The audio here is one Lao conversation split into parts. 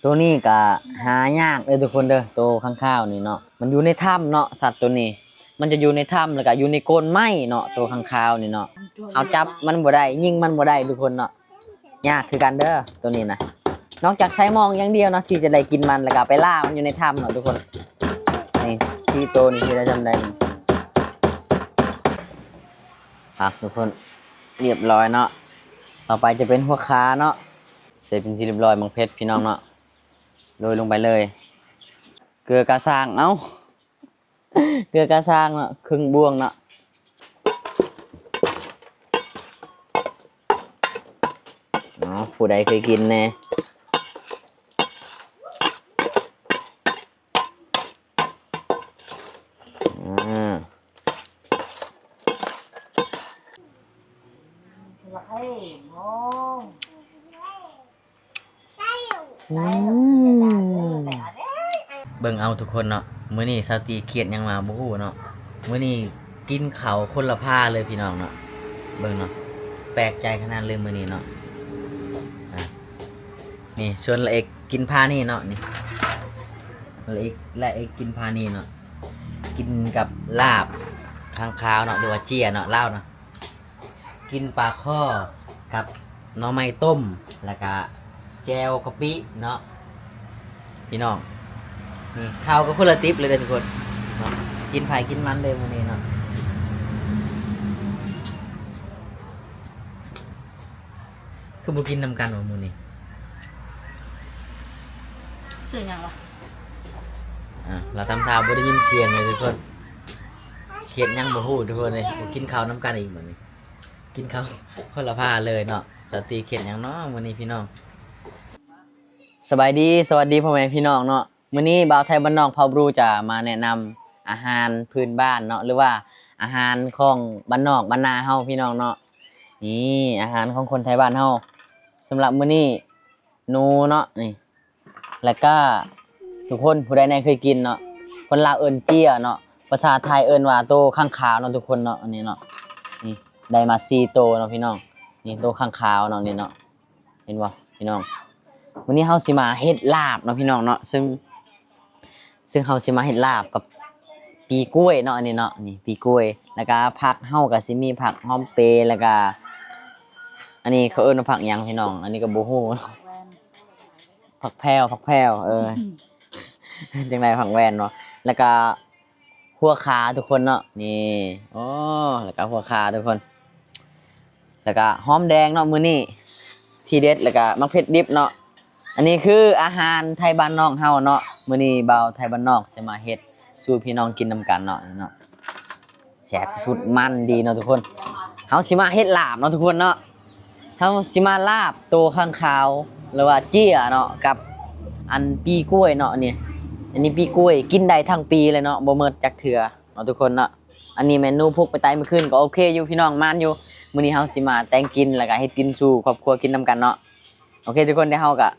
ໂຕນີ້ກະຫາຍາກເດີທຸກຄົນເດີ ໂຕຂ້າງຄາວນີ້ເນາະ ມັນຢູ່ໃນຖ້ຳເນາະ ສັດໂຕນີ້ ມັນຈະຢູ່ໃນຖ້ຳ ແລ້ວກະຢູ່ໃນໂກນໄມ້ເນາະ ໂຕຂ້າງຄາວນີ້ເນາະ ເຮົາຈັບມັນບໍ່ໄດ້ ຍິງມັນບໍ່ໄດ້ທຸກຄົນເນາະ ຍາກຄືກັນເດີໂຕນີ້ນະ ນອກຈາກໃຊ້ມອງຢ່າງດຽວເນາະ ທີ່ຈະໄດ້ກິນມັນ ແລ້ວກະໄປລ່າມັນຢູ່ໃນຖ້ຳເນາະທຸກຄົນ ນີ້ ສີ່ໂຕນີ້ຊິໄດ້ຊ່ຳໃດນີ້ ອ່ະ ທຸກຄົນ ຮຽບຮ້ອຍເນາະ ຕໍ່ໄປຈະເປັນຫົວຂາເນາະ ເສັດເປັນທີ່ຮຽບຮ້ອຍ ໝາກເຜັດພີ່ນ້ອງເນາະ ໂລຍລົງໄປເລີຍ ເກືອກາຊ່າງ ເອົ້າ ເກືອກາຊ່າງເນາະ ເຄິ່ງບ່ວງເນາະ ເອົ້າ ຜູ້ໃດເຄີຍກິນແດ່? ອືມ ອືມ ເບິ່ງເອົາທຸກຄົນເນາະ ມື້ນີ້ສາວຕີຄຽດຫຍັງມາບໍ່ຮູ້ເນາະ ມື້ນີ້ກິນເຂົ້າຄົນລະພາເລີຍພີ່ນ້ອງເນາະ ເບິ່ງເນາະ ແປກໃຈຂະໜາດເລີຍມື້ນີ້ເນາະ ອ່າ ນີ້ ຊວນລະເອກກິນພານີ້ເນາະ ນີ້ ລະເອກ ລະເອກກິນພານີ້ເນາະ ກິນກັບລາບຂ້າງຄາວເນາະ ຫຼືວ່າເຈ້ຍເນາະ ລາວເນາະ ກິນປາຄໍ່ກັບໜໍ່ໄມ້ຕົ້ມ ແລ້ວກະແຈ່ວກະປິເນາະ ພີ່ນ້ອງ ນີ້ ເຂົ້າກັບຄົນລະຕິບເລີຍເດີທຸກຄົນເນາະ ກິນໃຜກິນມັນເດີມື້ນີ້ເນາະ ຄືບໍ່ກິນນຳກັນວະມື້ນີ້? ຊື່ຫຍັງວະ? ອ່າ ລາວທຳທ່າບໍ່ໄດ້ຍິນສຽງເລີຍທຸກຄົນ ຄຽດຫຍັງບໍ່ຮູ້ທຸກຄົນເອີຍ ບໍ່ກິນເຂົ້ານຳກັນອີກບັດນີ້ ກິນເຂົ້າຄົນລະພາເລີຍເນາະ ສາວຕີຄຽດຫຍັງເນາະມື້ນີ້ພີ່ນ້ອງ? ສະບາຍດີ ສະຫວັດດີພໍ່ແມ່ພີ່ນ້ອງເນາະ ມື້ນີ້ບ່າວໄທບ້ານນອກເຜົ່າບຣູຈະມາແນະນຳອາຫານພື້ນບ້ານເນາະ ຫຼືວ່າອາຫານຂອງບ້ານນອກບ້ານນາເຮົາພີ່ນ້ອງເນາະ ນີ້ ອາຫານຂອງຄົນໄທບ້ານເຮົາ ສຳລັບມື້ນີ້ ໜູເນາະ ນີ້ ແລ້ວກະທຸກຄົນຜູ້ໃດແນ່ເຄີຍກິນເນາະ ຄົນລາວເອີ້ນເຈ້ຍເນາະ ພາສາໄທເອີ້ນວ່າໂຕຂ້າງຄາວເນາະທຸກຄົນເນາະ ອັນນີ້ເນາະ ນີ້ ໄດ້ມາສີ່ໂຕເນາະພີ່ນ້ອງ ນີ້ໂຕຂ້າງຄາວເນາະ ນີ້ເນາະ ເຫັນບໍ່ພີ່ນ້ອງ? ມື້ນີ້ເຮົາຊິມາເຮັດລາບເນາະພີ່ນ້ອງເນາະ ຊຶ່ງ ຊຶ່ງເຮົາຊິມາເຮັດລາບກັບປີກ້ວຍເນາະ ອັນນີ້ເນາະ ນີ້ປີກ້ວຍ ແລ້ວກະຜັກເຮົາກະຊິມີຜັກຫອມເປ ແລ້ວກະ ອັນນີ້ເຂົາເອີ້ນວ່າຜັກຫຍັງພີ່ນ້ອງ? ອັນນີ້ກະບໍ່ຮູ້ເນາະ ຜັກແພວ ຜັກແພວ ເອີ ຈັ່ງໃດ ຜັກແວ່ນເນາະ ແລ້ວກະ ຫົວຂາທຸກຄົນເນາະ ນີ້ ໂອ້ ແລ້ວກະຫົວຂາທຸກຄົນ ແລ້ວກະຫອມແດງເນາະ ມື້ນີ້ທີເດັດ ແລ້ວກະໝາກເຜັດດິບເນາະ ອັນນີ້ຄືອາຫານໄທບ້ານນອກເຮົາເນາະ ມື້ນີ້ບ່າວໄທບ້ານນອກຊິມາເຮັດສູ່ພີ່ນ້ອງກິນນຳກັນເນາະ ເນາະ ແຊບສຸດ ມັນດີເນາະທຸກຄົນ ເຮົາຊິມາເຮັດລາບເນາະທຸກຄົນເນາະ ເຮົາຊິມາລາບໂຕຂ້າງຄາວ ຫຼືວ່າເຈ້ຍເນາະ ກັບອັນປີກ້ວຍເນາະ ອັນນີ້ ອັນນີ້ປີກ້ວຍ ກິນໄດ້ທັງປີເລີຍເນາະ ບໍ່ໝົດຈັກເທື່ອເນາະທຸກຄົນເນາະ ອັນນີ້ແມ່ນໜູພຸກໄປໄຕມື້ຄືນ ກະໂອເຄຢູ່ພີ່ນ້ອງ ມັນຢູ່ ມື້ນີ້ເຮົາຊິມາແຕ່ງກິນ ແລ້ວກະເຮັດກິນສູ່ຄອບຄົວກິນນຳກັນເນາະ ໂອເຄທຸກຄົນ ດຽວເຮົາກະ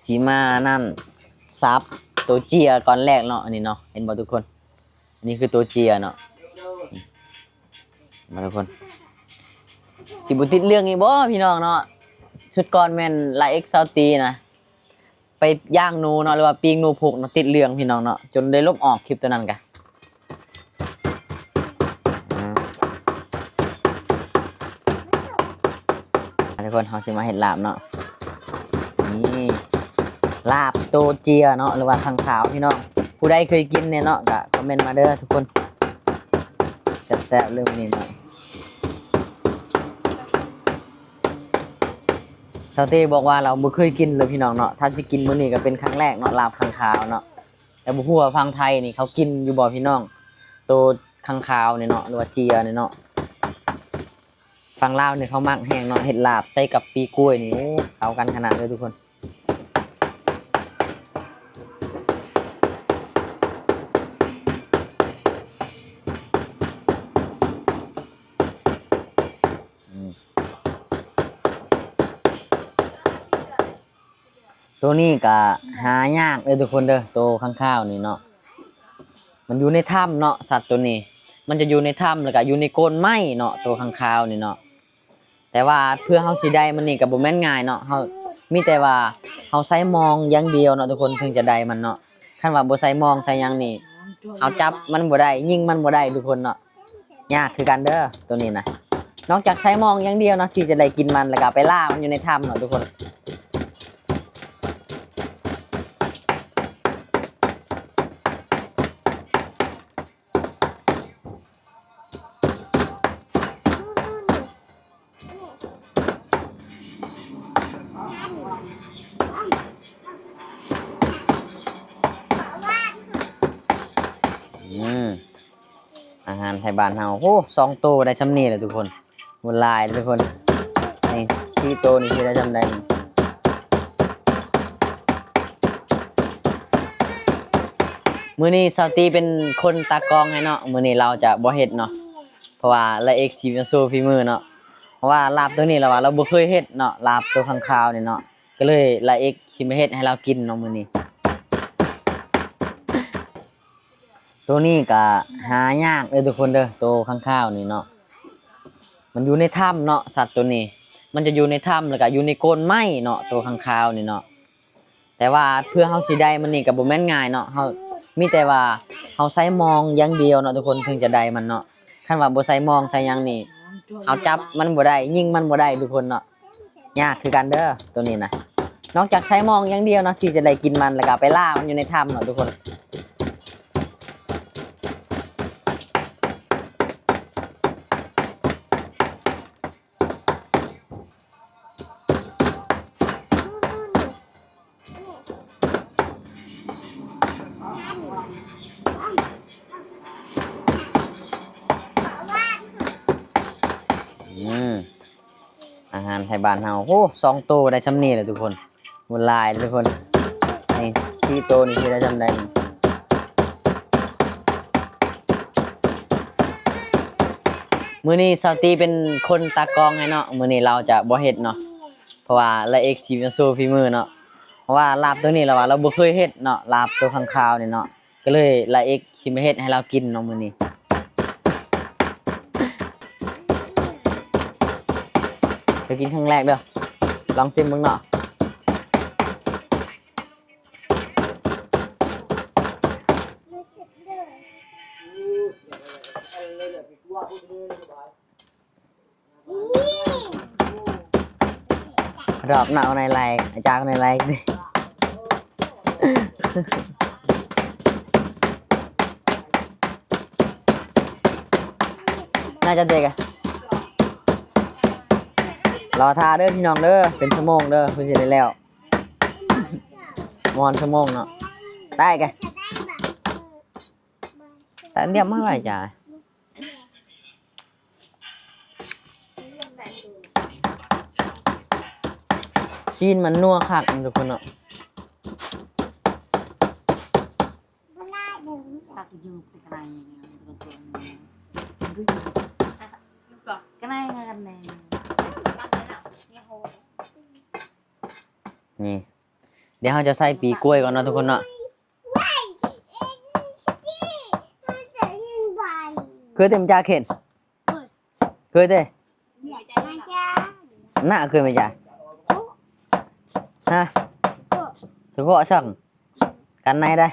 ຊິມານັ້ນ ສັບໂຕເຈ້ຍກ່ອນແລກເນາະ ອັນນີ້ເນາະ ເຫັນບໍ່ທຸກຄົນ? ອັນນີ້ຄືໂຕເຈ້ຍເນາະ ມາທຸກຄົນ ຊິບໍ່ຕິດເລື່ອງອີກບໍ່ພີ່ນ້ອງເນາະ? ຊຸດກ່ອນແມ່ນລາເອັກຊາວຕີນະ ໄປຍ່າງໜູເນາະ ຫຼືວ່າປີ້ງໜູພຸກເນາະ ຕິດເລື່ອງພີ່ນ້ອງເນາະ ຈົນໄດ້ລົບອອກຄລິບໂຕນັ້ນກະ ອ່າ ທຸກຄົນ ເຮົາຊິມາເຮັດລາບເນາະ ນີ້ ລາບໂຕເຈ້ຍເນາະ ຫຼືວ່າຂ້າງຄາວພີ່ນ້ອງ ຜູ້ໃດເຄີຍກິນແດ່ເນາະ ກະຄອມເມັນມາເດີທຸກຄົນ ແຊບໆເລີຍມື້ນີ້ເນາະ ຊາວເຕ້ບອກວ່າລາວບໍ່ເຄີຍກິນເລີຍພີ່ນ້ອງເນາະ ຖ້າຊິກິນມື້ນີ້ກະເປັນຄັ້ງແລກເນາະ ລາບຂ້າງຄາວເນາະ ແຕ່ບໍ່ຮູ້ວ່າຝັ່ງໄທນີ້ເຂົາກິນຢູ່ບໍ່ພີ່ນ້ອງ ໂຕຂ້າງຄາວນີ້ເນາະ ຫຼືວ່າເຈ້ຍນີ້ເນາະ ຝັ່ງລາວນີ້ເຂົາມັກແຮງເນາະ ເຮັດລາບໃສ່ກັບປີກ້ວຍນີ້ ໂອ້ ເຂົ້າກັນຂະໜາດເລີຍທຸກຄົນ ອືມ ໂຕນີ້ກະຫາຍາກເດີທຸກຄົນເດີ ໂຕຂ້າງຄາວນີ້ເນາະ ມັນຢູ່ໃນຖ້ຳເນາະ ສັດໂຕນີ້ ມັນຈະຢູ່ໃນຖ້ຳ ແລ້ວກະຢູ່ໃນໂກນໄມ້ເນາະ ໂຕຂ້າງຄາວນີ້ເນາະ ແຕ່ວ່າເພື່ອເຮົາຊິໄດ້ມັນນີ້ກໍບໍ່ແມ່ນງ່າຍເນາະ, ເຮົາມີແຕ່ວ່າເຮົາໃຊ້ມອງຢ່າງດຽວເນາະທຸກຄົນ ເຖິງຈະໄດ້ມັນເນາະ. ຄັນວ່າບໍ່ໃຊ້ມອງໃຊ້ຫຍັງນີ້ ເຮົາຈັບມັນບໍ່ໄດ້ ຍິງມັນບໍ່ໄດ້ທຸກຄົນເນາະ. ຍາກຄືກັນເດີໂຕນີ້ນະ. ນອກຈາກໃຊ້ມອງຢ່າງດຽວເນາະ ທີ່ຈະໄດ້ກິນມັນ ແລ້ວກໍໄປລ່າມັນຢູ່ໃນຖ້ຳເນາະທຸກຄົນ. ອືມ ອາຫານໄທບ້ານເຮົາ. ໂອ້ ສອງໂຕໄດ້ຊ່ຳນີ້ແຫຼະທຸກຄົນ. ບໍ່ຫຼາຍເດີທຸກຄົນ. ນີ້ສີ່ໂຕນີ້ຊິໄດ້ຊ່ຳໃດນີ້. ມື້ນີ້ສາວຕີເປັນຄົນຕາກອງໃຫ້ເນາະ, ມື້ນີ້ລາວຈະບໍ່ເຮັດເນາະ ເພາະວ່າລາເອັກຊິມາໂຊຝີມືເນາະ. ເພາະວ່າລາບໂຕນີ້ລາວວ່າລາວບໍ່ເຄີຍເຮັດເນາະ, ລາບໂຕຂ້າງຄາວນີ້ເນາະ, ກໍເລີຍລາເອັກຊິມາເຮັດໃຫ້ລາວກິນເນາະມື້ນີ້. ໂຕນີ້ກໍຫາຍາກເດີທຸກຄົນເດີ, ໂຕຂ້າງຄາວນີ້ເນາະ. ມັນຢູ່ໃນຖ້ຳເນາະ, ສັດໂຕນີ້ ມັນຈະຢູ່ໃນຖ້ຳ ແລ້ວກໍຢູ່ໃນໂກນໄມ້ເນາະ, ໂຕຂ້າງຄາວນີ້ເນາະ. ແຕ່ວ່າເພື່ອເຮົາຊິໄດ້ມັນນີ້ກໍບໍ່ແມ່ນງ່າຍເນາະ, ເຮົາມີແຕ່ວ່າເຮົາໃຊ້ມອງຢ່າງດຽວເນາະທຸກຄົນ ເຖິງຈະໄດ້ມັນເນາະ. ຄັນວ່າບໍ່ໃຊ້ມອງໃຊ້ຫຍັງນີ້ ເຮົາຈັບມັນບໍ່ໄດ້ ຍິງມັນບໍ່ໄດ້ທຸກຄົນເນາະ. ຍາກຄືກັນເດີໂຕນີ້ນະ. ນອກຈາກໃຊ້ມອງຢ່າງດຽວເນາະ ທີ່ຈະໄດ້ກິນມັນ ແລ້ວກໍໄປລ່າມັນຢູ່ໃນຖ້ຳເນາະທຸກຄົນ. ອືມ ອາຫານໄທບ້ານເຮົາ. ໂອ້ ສອງໂຕໄດ້ຊ່ຳນີ້ແຫຼະທຸກຄົນ. ບໍ່ຫຼາຍເດີທຸກຄົນ. ນີ້ສີ່ໂຕນີ້ຊິໄດ້ຊ່ຳໃດນີ້. ມື້ນີ້ສາວຕີເປັນຄົນຕາກອງໃຫ້ເນາະ, ມື້ນີ້ລາວຈະບໍ່ເຮັດເນາະ ເພາະວ່າລາເອັກຊິມາໂຊຝີມືເນາະ. ເພາະວ່າລາບໂຕນີ້ລາວວ່າລາວບໍ່ເຄີຍເຮັດເນາະ, ລາບໂຕຂ້າງຄາວນີ້ເນາະ. ກໍເລີຍລາເອັກຊິມາເຮັດໃຫ້ລາວກິນເນາະມື້ນີ້. ໄປກິນຄັ້ງແລກເດີ, ລອງຊິມເບິ່ງເນາະ. ດອກເນາະໃນໄລ ຈາກໃນໄລ ໜ້າຈະເດັກອະ. ລໍຖ້າເດີພີ່ນ້ອງເດີ, ເປັນຊົ່ວໂມງເດີ ເພິ່ນຊິໄດ້ແລ້ວ. ມອນຊົ່ວໂມງເນາະ. ຕາຍກະ ຕາຍດຽມມາໄວ້ຈ້າ. ຊີ້ນມັນນົວຄັກທຸກຄົນເນາະ. ນີ້ ດຽວເຮົາຈະໃສ່ປີກ້ວຍກ່ອນເນາະທຸກຄົນເນາະ. ເຄີຍເຕັມຈາເຂັນ ເຄີຍເຕະ ໜ້າເຄີຍໄໝຈະ ຮະ ສະເພາະຊ່ອງ ກັນໃນໄດ້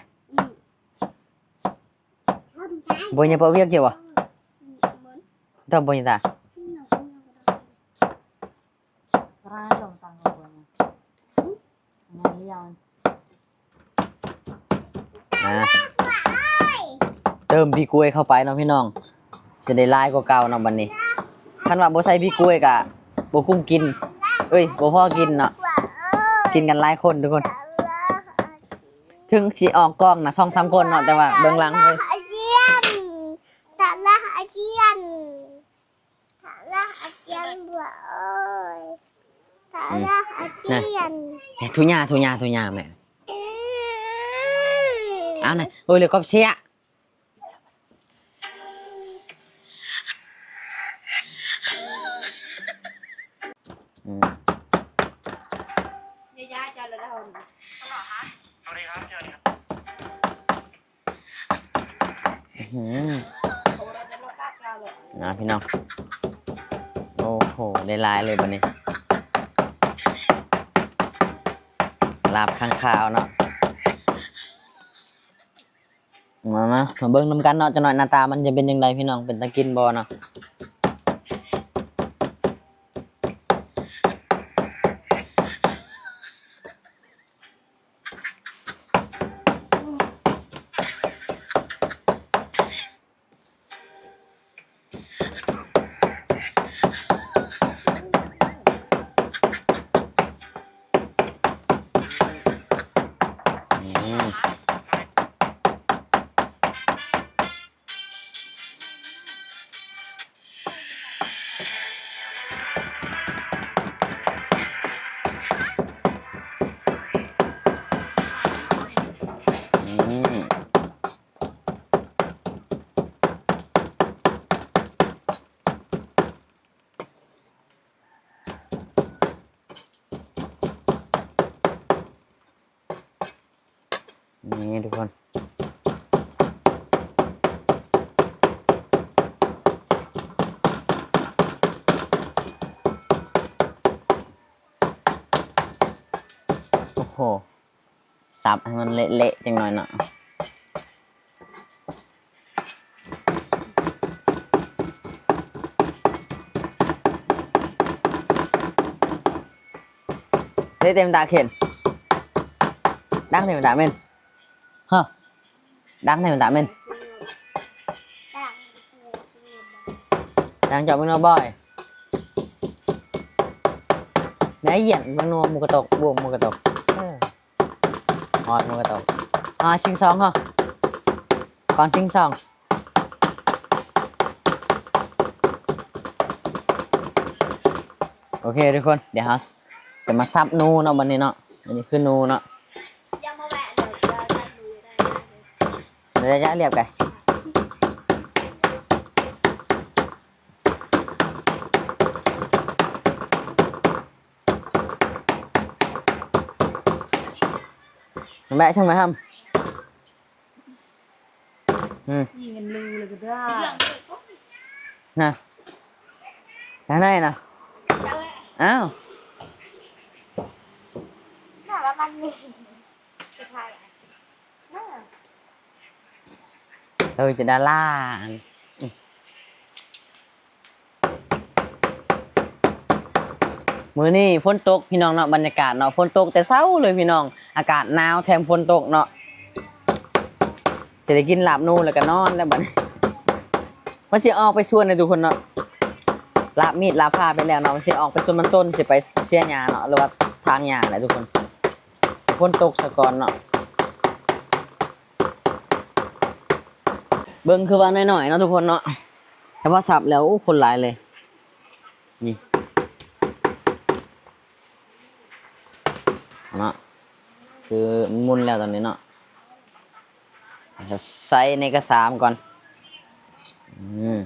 ບໍ່ຍັງເປົ່າວຽກຢູ່ບໍ່ ດອກບໍ່ຍັງຕາ ອາ ເຕີມປີກ້ວຍເຂົ້າໄປເນາະພີ່ນ້ອງ ຊິໄດ້ຫຼາຍກວ່າເກົ່າເນາະບັດນີ້. ຄັນວ່າບໍ່ໃສ່ປີກ້ວຍກະບໍ່ກຸ້ມກິນ ເອີຍ ບໍ່ພໍກິນເນາະ ກິນກັນຫຼາຍຄົນທຸກຄົນ. ເຖິງຊິອອກກ້ອງນະສອງສາມຄົນເນາະ ແຕ່ວ່າເບື້ອງຫຼັງເລີຍ ຕະລະອາຈຽນ ຕະລະອາຈຽນ ບໍ່ເອີຍ ຕະລະອາຈຽນ ແມ່ ທຸຍາ ທຸຍາ ທຸຍາແມ່ ເອີຍ ເອົານະ ໂອ້ຍ ເລີຍກອບເຊຍ ອືມ ອືມ ນະພີ່ນ້ອງ ໂອ້ ໂອ້ ໄດ້ຫຼາຍເລີຍບັດນີ້ ລາບຂ້າງຄາວເນາະ. ມາ ມາ ມາເບິ່ງນຳກັນເນາະ ຈັກໜ້ອຍໜ້າຕາມັນຈະເປັນຈັ່ງໃດພີ່ນ້ອງ ເປັນຕາກິນບໍ່ເນາະ. ນີ້ທຸກຄົນ ໂອ້ໂຫ ສັບໃຫ້ມັນເລະໆ ຈັກໜ້ອຍເນາະ. ເລະເຕັມຕາເຂັນ ດັງເຕັມຕາເມັນ ຮະ ດັງເຕັມຕາເມັນ ດັງຈອກເບິ່ງເນາະບອຍ ແມ່ຢ້ຽນເບິ່ງເນາະ ໝູກກະຕົກ ບວກໝູກກະຕົກ ເອີ ຮອດໝູກກະຕົກ ອ່າ ຊິງຊອງເນາະ ກ່ອນຊິງຊອງ. ໂອເຄທຸກຄົນ ດຽວເຮົາຈະມາສັບໜູເນາະ ບັດນີ້ເນາະ ອັນນີ້ຄືໜູເນາະ ດຽວຈະລຽບໄປ ແບະ ຊ່າງໄປຫ້ຳ. ອືມ ຍິງກັນລູເລີຍກໍໄດ້ນະ ທາງໃນນະ ອ້າວ ໜ້າວ່າມັນມີ ເອີ ຈະດາລາ ອືມ. ມື້ນີ້ຝົນຕົກພີ່ນ້ອງເນາະ ບັນຍາກາດເນາະ ຝົນຕົກແຕ່ເຊົ້າເລີຍພີ່ນ້ອງ ອາກາດໜາວແຖມຝົນຕົກເນາະ ຊິໄດ້ກິນລາບໜູແລ້ວກໍນອນແລ້ວບັດນີ້ ວ່າຊິອອກໄປສວນເດ້ທຸກຄົນເນາະ ລາບມີດລາບພ້າໄປແລ້ວເນາະ ວ່າຊິອອກໄປສວນມັນຕົ້ນ ຊິໄປເສຍຫຍ້າເນາະ ຫຼືວ່າຖາງຫຍ້າແຫຼະທຸກຄົນ ຝົນຕົກສາກ່ອນເນາະ ເບິ່ງຄືວ່ານ້ອຍໆເນາະທຸກຄົນເນາະ ແຕ່ວ່າສັບແລ້ວ ໂອ້ ຄົນຫຼາຍເລີຍ. ນີ້ເນາະ ຄືໝຸ່ນແລ້ວຕອນນີ້ເນາະ ໃສ່ໃນກະສາມກ່ອນ ອືມ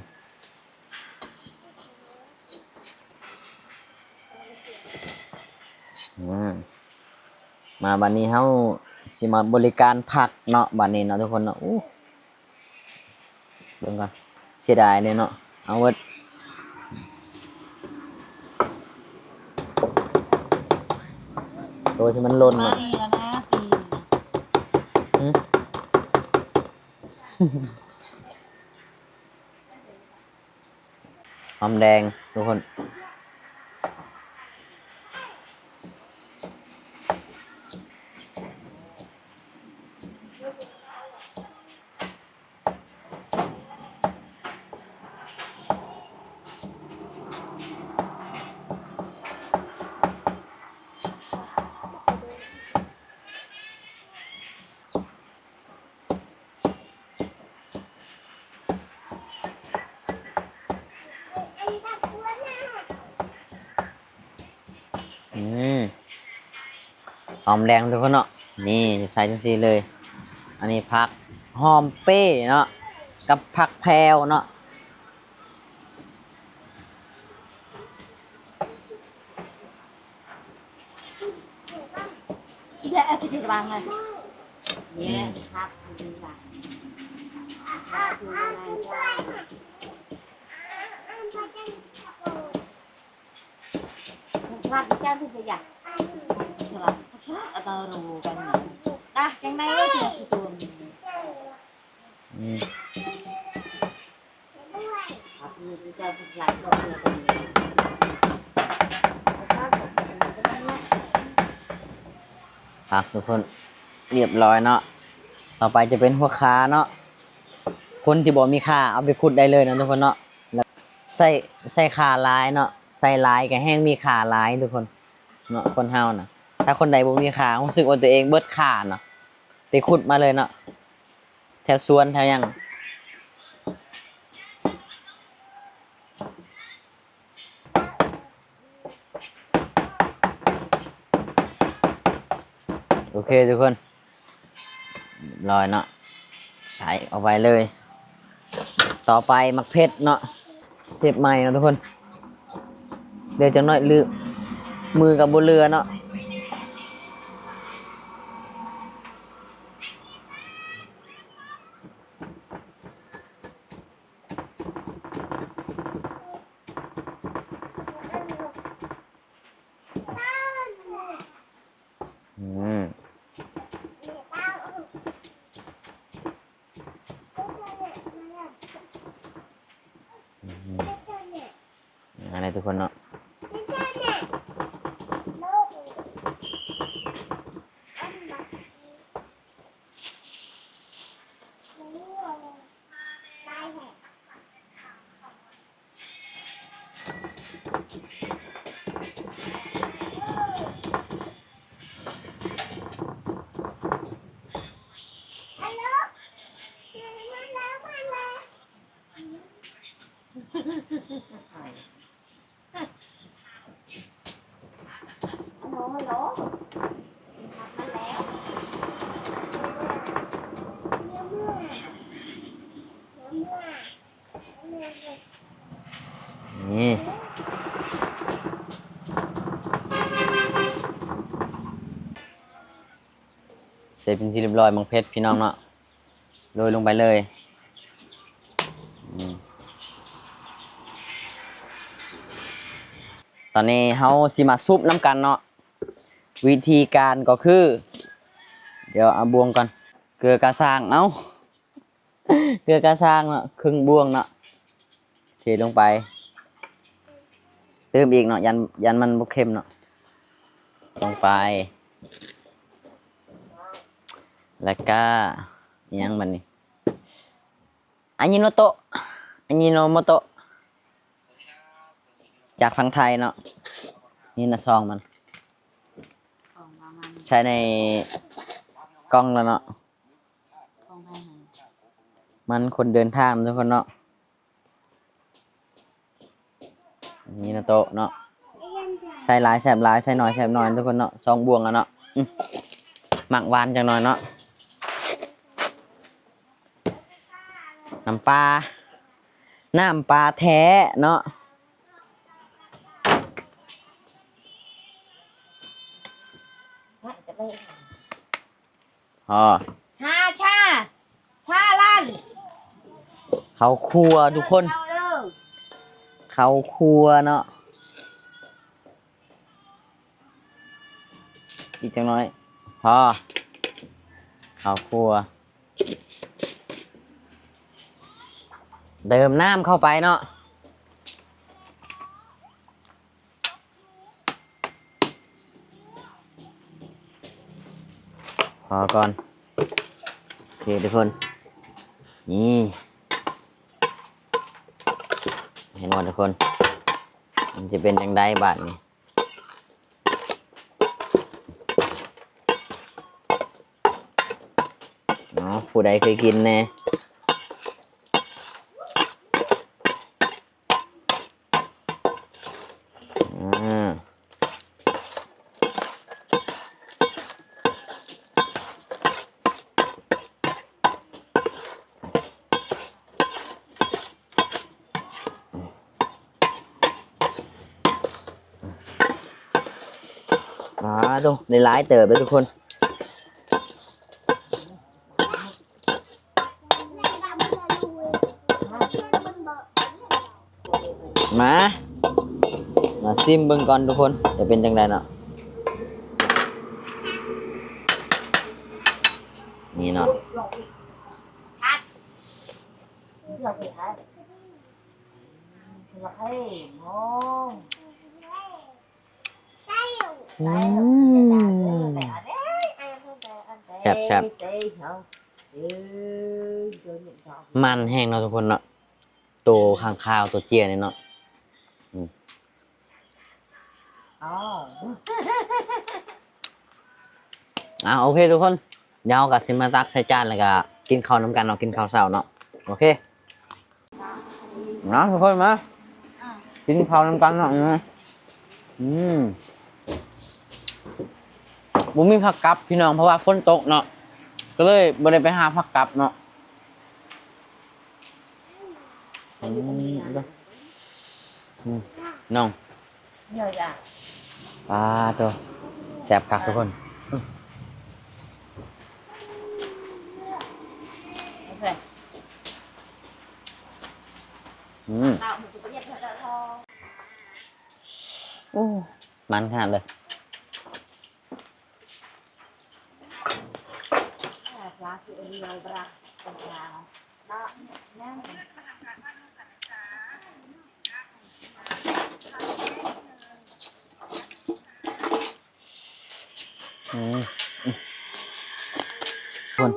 ອືມ ມາບັດນີ້ເຮົາຊິມາບໍລິການຜັກເນາະ ບັດນີ້ເນາະທຸກຄົນເນາະ ໂອ້ ເບິ່ງກ່ອນ ເສຍດາຍເດ້ເນາະ ເອົາເບິດ ໂຕທີ່ມັນຫຼົ່ນໝົດ ຫືມ ຫອມແດງທຸກຄົນ ອືມ ຫອມແດງທຸກຄົນເນາະ ນີ້ໃສ່ຈັ່ງຊີ້ເລີຍ ອັນນີ້ຜັກຫອມເປ້ເນາະ ກັບຜັກແພວເນາະ. ແລະເອົາໄປຈຸດວາງເລີຍ ອືມ ແລະພັກຢູ່ນີ້ລະ ແລະຢູ່ໃນຈານ. Dah, keng nai lo dia situ. ອືມ ອ່ະ ທຸກຄົນ ຮຽບຮ້ອຍເນາະ. ຕໍ່ໄປຈະເປັນຫົວຂ່າເນາະ. ຄົນທີ່ບໍ່ມີຂ່າເອົາໄປຂຸດໄດ້ເລີຍເນາະທຸກຄົນເນາະ. ແລ້ວໃສ່ ໃສ່ຂ່າຫຼາຍເນາະ, ໃສ່ຫຼາຍກໍແຮ່ງມີຂ່າຫຼາຍທຸກຄົນເນາະ. ຄົນເຮົານະ ຖ້າຄົນໃດບໍ່ມີຂ່າ ຮູ້ສຶກວ່າຕົວເອງເບິດຂ່າເນາະ, ໄປຂຸດມາເລີຍເນາະ. ແຖວສວນແຖວຫຍັງ. ໂອເຄທຸກຄົນ ຮຽບຮ້ອຍເນາະ, ໃສ່ເຂົ້າໄປເລີຍ. ຕໍ່ໄປໝາກເຜັດເນາະ. ເຊບໃໝ່ເນາະທຸກຄົນ, ເຫຼືອຈັກໜ້ອຍລືມ ມືກໍບໍ່ເຫຼືອເນາະ. ອືມ ອືມ ອັນນີ້ທຸກຄົນເນາະ. ນີ້ ເສັດເປັນທີ່ຮຽບຮ້ອຍ ໝາກເຜັດ ພີ່ນ້ອງເນາະ. ໂລຍລົງໄປເລີຍ. ອືມ ຕອນນີ້ເຮົາຊິມາຊຸບນຳກັນເນາະ. ວິທີການກໍຄື ດຽວເອົາບ່ວງກ່ອນ. ເກືອກາຊ້າງ ເອົາ ເກືອກາຊ້າງເນາະ ເຄິ່ງບ່ວງເນາະ. ເທລົງໄປ ຕື່ມອີກເນາະ, ຢ້ານ ຢ້ານມັນບໍ່ເຄັມເນາະ. ລົງໄປ ແລ້ວກະ ອີ່ຫຍັງບັດນີ້ ອາຢິໂນໂຕະ ອາຢິໂນໂມໂຕະ ຈາກຝັ່ງໄທເນາະ. ນີ້ນະຊອງມັນ ໃສ່ໃນກ່ອງແລ້ວເນາະ. ມັນຄົນເດີນທາງທຸກຄົນເນາະ. ມີນາໂຕະເນາະ ໃສ່ຫຼາຍແຊບຫຼາຍ ໃສ່ໜ້ອຍແຊບໜ້ອຍທຸກຄົນເນາະ. ສອງບ່ວງອະເນາະ ອື ມັກຫວານຈັກໜ້ອຍເນາະ. ນ້ຳປາ ນ້ຳປາແທ້ເນາະ. ພໍ ຊາ ຊາ ຊາລານ ເຂົ້າຄົວທຸກຄົນ ເຂົ້າຄົວເນາະ. ອີກຈັກໜ້ອຍ ພໍ ເຂົ້າຄົວ ເຕີມນ້ຳເຂົ້າໄປເນາະ. ພໍກ່ອນ ໂອເຄທຸກຄົນ ນີ້ ເຫັນບໍ່ທຸກຄົນ ມັນຈະເປັນຈັ່ງໃດບາດນີ້. ເນາະ ຜູ້ໃດເຄີຍກິນແດ່? ອືມ ອ່າ ໂທ້ ໄດ້ຫຼາຍເຕີບເດ້ທຸກຄົນ. ມາ ມາຊີມເບິ່ງກ່ອນທຸກຄົນ ຈະເປັນຈັ່ງໃດເນາະ. ນີ້ເນາະ ອືມ ແຊບໆ ມັນແຮງເນາະທຸກຄົນເນາະ ໂຕຂ້າງຄາວ ໂຕເຈ້ຍນີ້ເນາະ. ອືມ ອໍ ອ່າ ໂອເຄທຸກຄົນ ດຽວເຮົາກໍຊິມາຕັກໃສ່ຈານ ແລ້ວກໍກິນເຂົ້ານຳກັນເນາະ ກິນເຂົ້າເຊົ້າເນາະ. ໂອເຄ ມາທຸກຄົນ ມາກິນເຂົ້ານຳກັນເນາະ. ອືມ ອືມ ບໍ່ມີຜັກກັບພີ່ນ້ອງ ເພາະວ່າຝົນຕົກເນາະ ກໍເລີຍບໍ່ໄດ້ໄປຫາຜັກກັບເນາະ. ອືມ ເດີ ອືມ ນ້ອງ ເດີຈ້າ ປາໂຕ ແຊບຄັກທຸກຄົນ. ອືມ ໂອເຄ ອືມ ໂອ້ ມັນຂະໜາດເລີຍ. ອືມ ຄົນ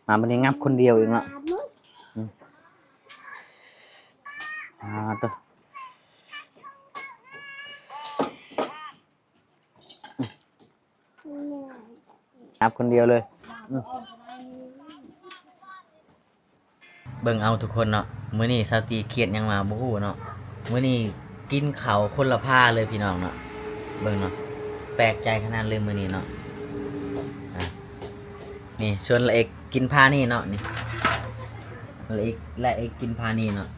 ມາມື້ນີ້ງັບຄົນດຽວອີກເນາະ. ອືມ ອ່າ ໂຕ ອັບຄົນດຽວເລີຍ. ອືມ ເບິ່ງເອົາທຸກຄົນເນາະ ມື້ນີ້ສາວຕີຄຽດຫຍັງມາບໍ່ຮູ້ເນາະ. ມື້ນີ້ກິນເຂົ້າຄົນລະພາເລີຍພີ່ນ້ອງເນາະ. ເບິ່ງເນາະ ແປກໃຈຂະໜາດເລີຍມື້ນີ້ເນາະ. ອ່າ ນີ້ຊວນລະເອກກິນພານີ້ເນາະ ນີ້ ລະເອກ ລະເອກກິນພານີ້ເນາະ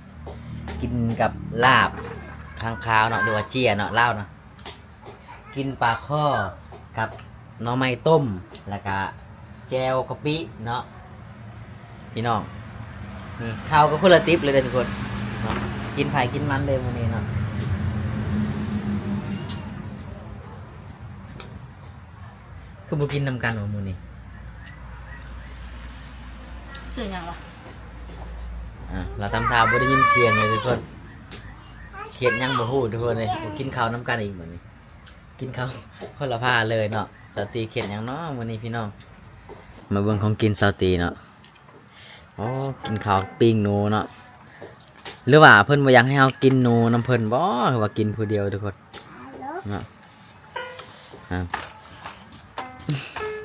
ກິນກັບລາບຂ້າງຄາວເນາະ ຫຼືວ່າເຈ້ຍເນາະ ລາວເນາະ. ກິນປາຄໍ່ກັບໜໍ່ໄມ້ຕົ້ມ ແລ້ວກະແຈ່ວກະປິເນາະພີ່ນ້ອງ. ນີ້ເຂົ້າກັບຄົນລະຕິບເລີຍເດີທຸກຄົນເນາະ ກິນໃຜກິນມັນເດີມື້ນີ້ເນາະ. ຄືບໍ່ກິນນຳກັນວະມື້ນີ້? ຊື່ຫຍັງວະ? ອ່າ ລາວທຳທ່າບໍ່ໄດ້ຍິນສຽງເລີຍທຸກຄົນ ຄຽດຫຍັງບໍ່ຮູ້ທຸກຄົນເອີຍ. ບໍ່ກິນເຂົ້ານຳກັນອີກບັດນີ້ ກິນເຂົ້າຄົນລະພາເລີຍເນາະ. ສາວຕີຄຽດຫຍັງເນາະມື້ນີ້ພີ່ນ້ອງ? ມາເບິ່ງຂອງກິນສາວຕີເນາະ. ໂອ້ ກິນເຂົ້າປີ້ງໜູເນາະ ຫຼືວ່າເພິ່ນບໍ່ຢາກໃຫ້ເຮົາກິນໜູນຳເພິ່ນບໍ ຄືວ່າກິນຜູ້ດຽວທຸກຄົນເນາະ. ອ່າ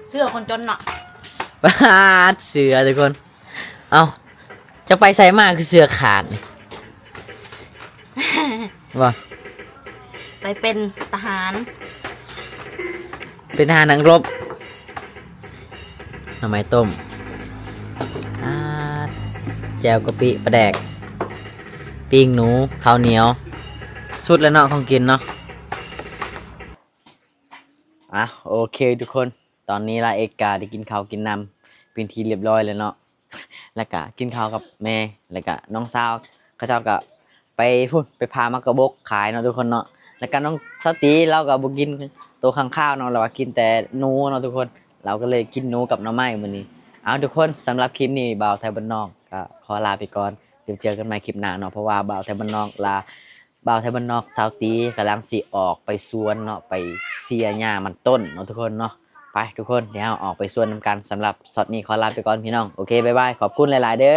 ເສື້ອຄົນຈົນເນາະ ປາດ ເສື້ອທຸກຄົນ. ເອົ້າ ເຈົ້າໄປໃສມາຄືເສື້ອຂາດນີ້? ບໍ່ ໄປເປັນທະຫານ ເປັນທະຫານນັກລົບ. ໜໍ່ໄມ້ຕົ້ມ ອ່າ ແຈ່ວກະປິ ປາແດກ ປີ້ງໜູ ເຂົ້າໜຽວ ສຸດແລ້ວເນາະ ຂອງກິນເນາະ. ອ່າ ໂອເຄທຸກຄົນ ຕອນນີ້ລາເອກກະໄດ້ກິນເຂົ້າກິນນ້ຳເປັນທີ່ລຽບຮ້ອຍແລ້ວເນາະ. ແລ້ວກະກິນເຂົ້າກັບແມ່ ແລ້ວກະນ້ອງສາວ ເຂົາເຈົ້າກະໄປພຸ້ນ ໄປຜ່າໝາກກະບົກຂາຍເນາະທຸກຄົນເນາະ. ແລ້ວກະນ້ອງສາວຕີລາວກະບໍ່ກິນໂຕຂ້າງຄາວເນາະ ລາວວ່າກິນແຕ່ໜູເນາະທຸກຄົນ ລາວກະເລີຍກິນໜູກັບໜໍ່ໄມ້ມື້ນີ້. ເອົາທຸກຄົນ ສຳລັບຄລິບນີ້ບ່າວໄທບ້ານນອກກະຂໍລາໄປກ່ອນ ດຽວເຈີກັນໃໝ່ຄລິບໜ້າເນາະ ເພາະວ່າບ່າວໄທບ້ານນອກລາ ບ່າວໄທບ້ານນອກສາວຕີກຳລັງຊິອອກໄປສວນເນາະ ໄປເສຍຫຍ້າມັນຕົ້ນເນາະທຸກຄົນເນາະ. ໄປທຸກຄົນ ດຽວເຮົາອອກໄປສວນນຳກັນ. ສຳລັບຊັອດນີ້ຂໍລາໄປກ່ອນພີ່ນ້ອງ ໂອເຄ ບາຍບາຍ ຂອບຄຸນຫຼາຍໆເດີ.